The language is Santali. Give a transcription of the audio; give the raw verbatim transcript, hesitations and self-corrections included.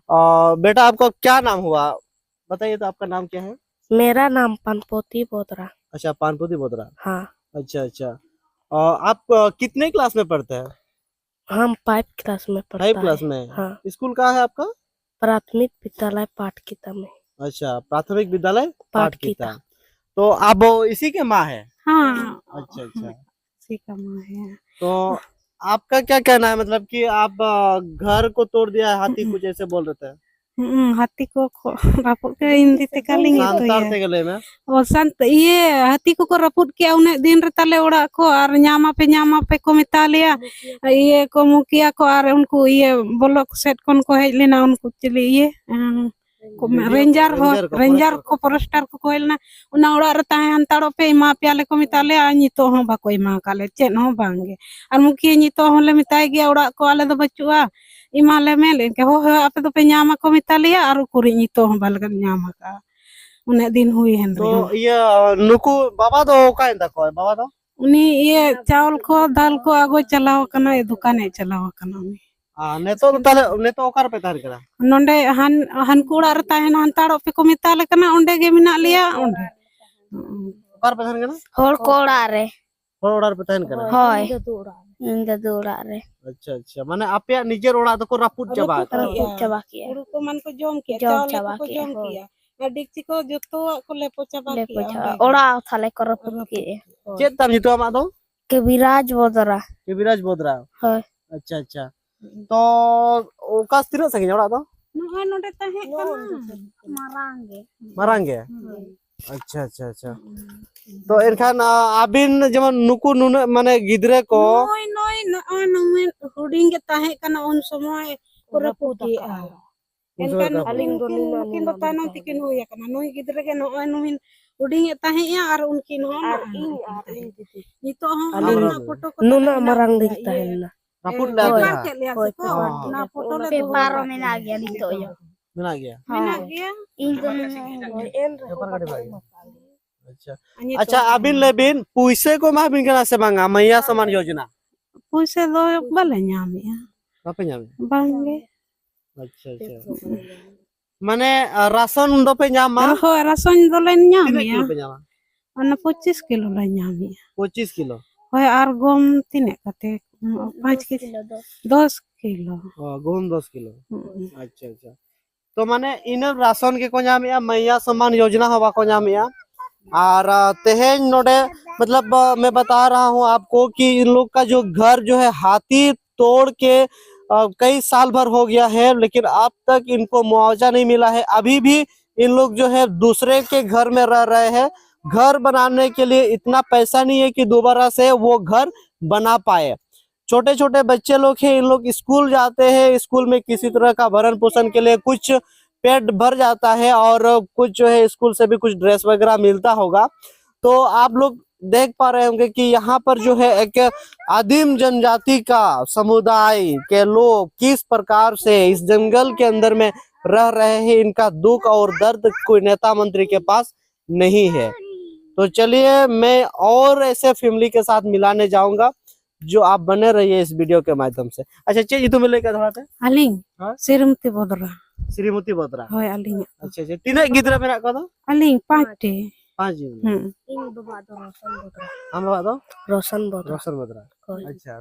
और बेटा, आपका क्या नाम हुआ? बताइए तो, आपका नाम क्या है? मेरा नाम पानपोती बोदरा। अच्छा, पानपोती बोदरा। हाँ। अच्छा, अच्छा। और आप अ, कितने क्लास में पढ़ते हैं? हम पाँच क्लास में पढ़ता है। पाँच क्लास में? हाँ। स्कूल कहाँ है आपका? प्राथमिक विद्यालय पाटकिता में। अच्छा, प्राथमिक विद्यालय पाटकिता। पाटकिता। तो आप इसी के माँ है? हाँ। अच्छा, अच्छा। इसी का माँ है। तो आपका क्या कहना है, मतलब कि आप अ, घर को तोड़ दिया है हाथी, कुछ ऐसे बोल रहे थे? ᱦᱩᱸ, ᱦᱟᱹᱛᱤ ᱠᱚ ᱠᱚ ᱨᱟᱹᱯᱩᱫ ᱠᱮᱫᱟ, ᱤᱧ ᱫᱤ ᱛᱮᱠᱟᱞᱤᱧ ᱥᱟᱱᱛᱟᱲ ᱟᱹᱭᱠᱟᱹᱣᱮᱭᱟ᱾ ᱛᱮᱜᱮ ᱞᱟᱹᱭ ᱢᱮ᱾ ᱚ, ᱥᱟᱱᱛ-, ᱤᱭᱟᱹ, ᱦᱟᱹᱛᱤ ᱠᱚᱠᱚ ᱨᱟᱹᱯᱩᱫ ᱠᱮᱜᱼᱟ ᱩᱱᱟᱹᱜ ᱫᱤᱱ ᱨᱮ ᱛᱟᱞᱮ ᱚᱲᱟᱜ ᱠᱚ, ᱟᱨ ᱧᱟᱢ ᱟᱯᱮ, ᱧᱟᱢ ᱟᱯᱮ ᱠᱚ ᱢᱮᱛᱟ ᱞᱮᱭᱟ᱾ ᱤᱭᱟᱹ ᱠᱚ, ᱢᱩᱠᱷᱤᱭᱟᱹ ᱠᱚ, ᱟᱨ ᱩᱱᱠᱩ ᱤᱭᱟᱹ ᱵᱞᱚᱠ ᱥᱮᱫ ᱠᱷᱚᱱ ᱠᱚ ᱦᱮᱡ ᱞᱮᱱᱟ, ᱩᱱᱠᱩ ᱪᱤᱞᱤ ᱤᱭᱟᱹ, ᱮᱸ, ᱠᱚ ᱢᱮ-, ᱵᱤᱰᱤᱳ ᱠᱚ, ᱨᱮᱧᱡᱟᱨ ᱦᱚᱸ, ᱨᱮᱧᱡᱟᱨ ᱠᱚ, ᱨᱮᱧᱡᱟᱨ ᱯᱷᱚᱨᱮᱥᱴᱟᱨ ᱠᱚ᱾ ᱠᱚ, ᱯᱷᱚᱨᱮᱥᱴᱟᱨ ᱠᱚᱠᱚ ᱦᱮᱡ ᱞᱮᱱᱟ᱾ ᱚᱱᱟ ᱚᱲᱟᱜ ᱨᱮ ᱛᱟᱦᱮᱸ ᱦᱟᱛᱟᱲᱚᱜ ᱯᱮ, ᱮᱢᱟ ᱯᱮᱭᱟᱞᱮ ᱠᱚ ᱢᱮᱛᱟ ᱞᱮᱭᱟ, ᱟᱨ ᱱᱤᱛᱚᱜ ᱦᱚᱸ ᱵᱟᱠᱚ ᱮᱢᱟ ᱟᱠᱟᱫ ᱞᱮᱭᱟ, ᱪᱮᱫ ᱦᱚᱸ ᱵᱟᱝ ᱜᱮ᱾ ᱟᱨ ᱢᱩᱠᱷᱤᱭᱟᱹ ᱱᱤᱛᱚᱜ ᱦᱚᱸᱞᱮ ᱢᱮᱛᱟᱭ ᱜᱮᱭᱟ, ᱚᱲᱟᱜ ᱠᱚ ᱟᱞᱮ ᱫᱚ ᱵᱟᱹᱪᱩᱜᱼᱟ, ᱮᱢᱟ ᱞᱮ ᱢᱮ᱾ ᱞᱟᱹᱭ ᱠᱮᱫ, "ᱦᱳᱭ, ᱦᱳᱭ, ᱟᱯᱮ ᱫᱚᱯᱮ ᱧᱟᱢ ᱟᱠᱚ ᱢᱮᱛᱟ ᱞᱮᱭᱟ", ᱟᱨ ᱩᱠᱩᱨᱤᱡ ᱱᱤᱛᱚᱜ ᱦᱚᱸ ᱵᱟᱞᱮ ᱧᱟᱢ ᱟᱠᱟᱫᱼᱟ᱾ ᱩᱱᱟᱹᱜ ᱫᱤᱱ ᱦᱩᱭᱮᱱ ᱛᱚ, ᱨᱮᱦᱚᱸ᱾ ᱤᱭᱟᱹ, ᱱᱩᱠᱩ ᱵᱟᱵᱟ ᱫᱚ ᱚᱠᱟᱭᱮᱱ ᱛᱟᱠᱚᱣᱟ, ᱵᱟᱵᱟ ᱫᱚ? ᱩᱱᱤ ᱤᱭᱟᱹ ᱪᱟᱣᱞ ᱠᱚ, ᱫᱟᱞ ᱠᱚ ᱟᱹᱜᱩᱭ ᱪᱟᱞᱟᱣ ᱟᱠᱟᱱᱟ, ᱫᱚᱠᱟᱱᱮ ᱪᱟᱞᱟᱣ ᱟᱠᱟᱱᱟ ᱩᱱᱤ᱾ ᱟᱨ ᱱᱤᱛᱚᱜ ᱫᱚ ᱛᱟᱦᱞᱮ, ᱱᱤᱛᱚᱜ ᱚᱠᱟ ᱨᱮᱯᱮ ᱛᱟᱦᱮᱱ ᱠᱟᱱᱟ? ᱱᱚᱰᱮ ᱦᱟᱱ-, ᱦᱟᱱᱠᱩ ᱚᱲᱟᱜ ᱨᱮ ᱛᱟᱦᱮᱱ ᱦᱟᱛᱟᱲᱚᱜ ᱯᱮ ᱠᱚ ᱢᱮᱛᱟ ᱞᱮ ᱠᱟᱱᱟ, ᱚᱸᱰᱮ ᱜᱮ ᱢᱮᱱᱟᱜ ᱞᱮᱭᱟ, ᱚᱸᱰᱮ᱾ ᱚᱠᱟ ᱨᱮᱯᱮ ᱛᱟᱦᱮᱱ ᱠᱟᱱᱟ? ᱦᱚᱲ ᱠᱚ ᱚᱲᱟᱜ ᱨᱮ᱾ ᱦᱚᱲ ᱚᱲᱟᱜ ᱨᱮᱯᱮ ᱛᱟᱦᱮᱱ ᱠᱟᱱᱟ? ᱦᱳᱭ᱾ ᱤᱧ ᱫᱟᱫᱩ ᱚᱲᱟᱜ ᱨᱮ᱾ ᱟᱪᱪᱷᱟ, ᱟᱪᱪᱷᱟ, ᱢᱟᱱᱮ ᱟᱯᱮᱭᱟᱜ ᱱᱤᱡᱮᱨ ᱚᱲᱟᱜ ᱫᱚᱠᱚ ᱨᱟᱹᱯᱩᱫ ᱪᱟᱵᱟ ᱟᱠᱟᱫᱟ? ᱨᱟᱹᱯᱩᱫ ᱪᱟᱵᱟ ᱠᱮᱜᱼᱟ᱾ ᱦᱩᱲᱩ ᱠᱚ ᱢᱟᱱ ᱠᱚ ᱡᱚᱢ ᱠᱮᱜᱼᱟ, ᱡᱚᱢ ᱪᱟᱣᱞᱮ ᱪᱟᱵᱟ ᱠᱚᱠᱚ ᱠᱮᱜᱼᱟ, ᱡᱚᱢ ᱦᱳᱭ᱾ ᱠᱮᱜᱼᱟ᱾ ᱟᱨ ᱰᱮᱠᱪᱤ ᱠᱚ ᱡᱚᱛᱚᱣᱟᱜ ᱠᱚ ᱞᱮᱯᱚ ᱪᱟᱵᱟ ᱞᱮᱯᱚ ᱠᱮᱜᱼᱟ ᱪᱟᱵᱟ᱾ ᱚᱸᱰᱮ ᱜᱮ᱾ ᱚᱲᱟᱜ ᱛᱟᱞᱮ ᱠᱚ ᱨᱟᱹᱯᱩᱫ ᱨᱟᱹᱯᱩᱫ ᱠᱮᱜᱼᱟ᱾ ᱠᱮᱜᱼᱟ᱾ ᱦᱳᱭ᱾ ᱪᱮᱫ ᱛᱟᱢ ᱧᱩᱛᱩᱢ ᱟᱢᱟᱜ ᱫᱚ? ᱠᱮᱵᱤᱨᱟᱡᱽ ᱵᱚᱫᱽᱨᱟ᱾ ᱠᱮᱵᱤᱨᱟᱡᱽ ᱵᱚᱫᱽᱨᱟ? ᱦᱳᱭ᱾ ᱟᱪᱪᱷᱟ, ᱟᱪᱪᱷᱟ᱾ ᱦᱩᱸ᱾ ᱛᱚ ᱚᱠᱟ ᱛᱤᱱᱟᱹᱜ ᱥᱟᱺᱜᱤᱧ ᱚᱲᱟᱜ ᱫᱚ? ᱱᱚᱜᱼᱚᱭ ᱱᱚᱰᱮ ᱛᱟᱦᱮᱸ ᱠᱟᱱᱟ᱾ ᱢᱟᱨᱟᱝ ᱜᱮ᱾ ᱢᱟᱨᱟᱝ ᱜᱮ? ᱦᱳᱭ᱾ ᱟᱪᱪᱷᱟ, ᱟᱪᱪᱷᱟ, ᱟᱪᱪᱷᱟ᱾ ᱦᱩᱸ᱾ ᱛᱚ ᱮᱱᱠᱷᱟᱱ, ᱟ, ᱟᱹᱵᱤᱱ ᱡᱮᱢᱚᱱ ᱱᱩᱠᱩ ᱱᱩᱱᱟᱹᱜ ᱢᱟᱱᱮ ᱜᱤᱫᱽᱨᱟᱹ ᱠᱚ ᱱᱩᱭ, ᱱᱩᱭ, ᱱᱚᱜᱼᱚᱭ ᱱᱩᱭ ᱦᱩᱰᱤᱧ ᱜᱮ ᱛᱟᱦᱮᱸ ᱠᱟᱱᱟ ᱩᱱ ᱥᱚᱢᱚᱭ ᱠᱚ ᱨᱟᱹᱯᱩᱫ ᱨᱟᱹᱯᱩᱫ ᱠᱮᱜᱼᱟ᱾ ᱟᱠᱟᱫᱼᱟ᱾ ᱩᱱ ᱥᱚᱢᱚᱭ ᱮᱱᱠᱷᱟᱱ ᱠᱚ ᱨᱟᱹᱯᱩᱫ᱾ ᱩᱱᱠᱤᱱ, ᱩᱱᱠᱤᱱ ᱫᱚ ᱛᱟᱭᱱᱚᱢ ᱛᱮᱠᱤᱱ ᱦᱩᱭ ᱟᱠᱟᱱᱟ᱾ ᱱᱩᱭ ᱜᱤᱫᱽᱨᱟᱹ ᱜᱮ ᱱᱚᱜᱼᱚᱭ ᱱᱩᱭ ᱦᱩᱰᱤᱧ ᱮ ᱛᱟᱦᱮᱸᱜᱼᱟ ᱟᱨ ᱩᱱᱠᱤᱱ ᱦᱚᱸ ᱟᱨ ᱱᱚᱜᱼᱚᱭ ᱤᱧ ᱱᱩᱠᱤᱱ ᱟᱨ ᱛᱟᱦᱮᱸ᱾ ᱤᱧ ᱫᱤᱫᱤ᱾ ᱱᱤᱛᱚᱜ ᱦᱚᱸ ᱟᱹᱞᱤᱧ ᱚᱱᱟ ᱯᱷᱳᱴᱳ ᱠᱚ ᱛᱟᱦᱮᱸ ᱱᱩᱱᱟᱹᱜ ᱞᱮᱱᱟ, ᱢᱟᱨᱟᱝ ᱤᱭᱟᱹ, ᱞᱤᱧ ᱛᱟᱦᱮᱸ ᱞᱮᱱᱟ᱾ ᱨᱟᱹᱯᱩᱫ ᱞᱮᱫᱼᱟ ᱯᱮ ᱯᱮᱯᱟᱨ ᱡᱟᱦᱟᱸ? ᱠᱮᱫ ᱞᱮᱭᱟ ᱥᱮ ᱦᱳᱭ, ᱠᱚ, ᱯᱮᱯᱟᱨ᱾ ᱚᱱᱟ ᱯᱷᱳᱴᱳ ᱞᱮ ᱯᱮᱯᱟᱨ ᱫᱚᱦᱚ ᱨᱮ ᱠᱟᱜᱼᱟ᱾ ᱢᱮᱱᱟᱜ ᱜᱮᱭᱟ ᱱᱤᱛᱚᱜ ᱦᱚᱸ᱾ ᱢᱮᱱᱟᱜ ᱜᱮᱭᱟ᱾ ᱤᱧ ᱫᱚ ᱱᱚᱜᱼᱚᱭ ᱮᱱ ᱨᱮᱦᱚᱸ ᱵᱮᱯᱟᱨ ᱠᱟᱹᱴᱤᱡ ᱵᱟᱹᱧ ᱵᱷᱟᱜᱮ᱾ ᱟᱪᱪᱷᱟ᱾ ᱟᱨ ᱱᱤᱛᱚᱜ ᱟᱪᱪᱷᱟ, ᱫᱚ ᱟᱹᱵᱤᱱ ᱞᱟᱹᱭ ᱵᱤᱱ, ᱯᱩᱭᱥᱟᱹ ᱠᱚ ᱮᱢᱟ ᱵᱤᱱ ᱠᱟᱱᱟ ᱥᱮ ᱵᱟᱝᱟ ᱢᱟᱭᱟ ᱥᱚᱢᱟᱱ ᱭᱳᱡᱚᱱᱟ? ᱯᱩᱭᱥᱟᱹ ᱫᱚ ᱵᱟᱞᱮ ᱧᱟᱢᱮᱜᱼᱟ᱾ ᱵᱟᱯᱮ ᱧᱟᱢᱮᱜᱼᱟ? ᱵᱟᱝ ᱜᱮ᱾ ᱟᱪᱪᱷᱟ, ᱟᱪᱪᱷᱟ᱾ ᱢᱟᱱᱮ, ᱟ, ᱨᱟᱥᱚᱱ ᱫᱚᱯᱮ ᱧᱟᱢᱟ? ᱦᱳᱭ, ᱨᱟᱥᱚᱱ ᱫᱚᱞᱮ ᱛᱤᱱᱟᱹᱜ ᱧᱟᱢᱮᱜᱼᱟ᱾ ᱠᱤᱞᱳ ᱯᱮ ᱧᱟᱢᱟ? ᱚᱱᱟ ᱯᱚᱸᱪᱤᱥ ᱠᱤᱞᱳ ᱞᱮ ᱧᱟᱢᱮᱜᱼᱟ᱾ ᱯᱚᱸᱪᱤᱥ ᱠᱤᱞᱳ? ᱦᱳᱭ, ᱟᱨ ᱜᱚᱢ ᱛᱤᱱᱟᱹᱜ ᱠᱟᱛᱮ? ᱯᱟᱸᱪ ᱫᱚᱥ ᱠᱤᱞᱳ᱾ ᱠᱤᱞᱳ, ᱫᱚᱥ᱾ ᱫᱚᱥ ᱠᱤᱞᱳ᱾ ᱚ, ᱜᱩᱦᱩᱢ ᱫᱚᱥ ᱠᱤᱞᱳ᱾ ᱦᱩᱸ᱾ ᱟᱪᱪᱷᱟ, ᱟᱪᱪᱷᱟ᱾ ᱛᱚ, ᱢᱟᱱᱮ, ᱤᱱᱟᱹ ᱨᱟᱥᱚᱱ ᱜᱮᱠᱚ ᱧᱟᱢᱮᱜᱼᱟ, ᱢᱟᱭᱭᱟ ᱥᱚᱢᱢᱟᱱ ᱭᱳᱡᱽᱱᱟ ᱦᱚᱸ ᱵᱟᱠᱚ ᱧᱟᱢᱮᱜᱼᱟ᱾ ᱟᱨ, ᱟ, ᱛᱮᱦᱮᱧ ᱱᱚᱰᱮ, मतलब, ᱟ, मैं बता रहा हूँ आपको कि इन लोग का जो घर जो है, हाथी तोड़ के, अ, कई साल भर हो गया है, लेकिन अब तक इनको मुआवजा नहीं मिला है। अभी भी इन लोग जो है, दूसरे के घर में रह रहे हैं। घर बनाने के लिए इतना पैसा नहीं है कि दोबारा से वो घर बना पाए। छोटे छोटे बच्चे लोग हैं, इन लोग स्कूल जाते हैं, स्कूल में किसी तरह का भरण पोषण के लिए कुछ पेट भर जाता है और कुछ जो है, स्कूल से भी कुछ ड्रेस वगैरह मिलता होगा। तो आप लोग देख पा रहे होंगे कि यहाँ पर जो है, एक आदिम जनजाति का समुदाय के लोग किस प्रकार से इस जंगल के अंदर में रह रहे हैं, इनका दुख और दर्द कोई नेता मंत्री के पास नहीं है। तो चलिए, मैं और ऐसे फैमिली के साथ मिलाने जाऊंगा, जो आप बने रहिए इस वीडियो के माध्यम से। अच्छा, ᱪᱮᱫ ᱧᱩᱛᱩᱢ ᱵᱮᱱ ᱞᱟᱹᱭ ᱠᱮᱫᱟ ᱫᱚᱦᱲᱟ ᱛᱮ? ᱟᱹᱞᱤᱧ ᱦᱮᱸ? ᱥᱤᱨᱤᱢᱚᱛᱤ ᱵᱚᱫᱽᱨᱟ᱾ ᱥᱨᱤᱢᱚᱛᱤ ᱵᱚᱫᱽᱨᱟ᱾ ᱦᱳᱭ, ᱟᱹᱞᱤᱧᱟᱜ᱾ ᱟᱪᱪᱷᱟ, ᱟᱪᱪᱷᱟ᱾ ᱛᱤᱱᱟᱹᱜ ᱜᱤᱫᱽᱨᱟᱹ ᱢᱮᱱᱟᱜ ᱠᱚᱣᱟ ᱫᱚ? ᱟᱹᱞᱤᱧ ᱯᱟᱸᱪᱴᱤ᱾ ᱯᱟᱸᱪ ᱡᱚᱱ᱾ ᱦᱩᱸ᱾ ᱤᱧ ᱵᱟᱵᱟ ᱫᱚ ᱨᱚᱥᱚᱱ ᱵᱚᱫᱽᱨᱟ᱾ ᱟᱢ ᱵᱟᱵᱟ ᱫᱚ? ᱨᱚᱥᱚᱱ ᱵᱚᱫᱽᱨᱟ᱾ ᱨᱚᱥᱚᱱ ᱵᱚᱫᱽᱨᱟ᱾ ᱦᱳᱭ᱾ ᱟᱪᱪᱷᱟ,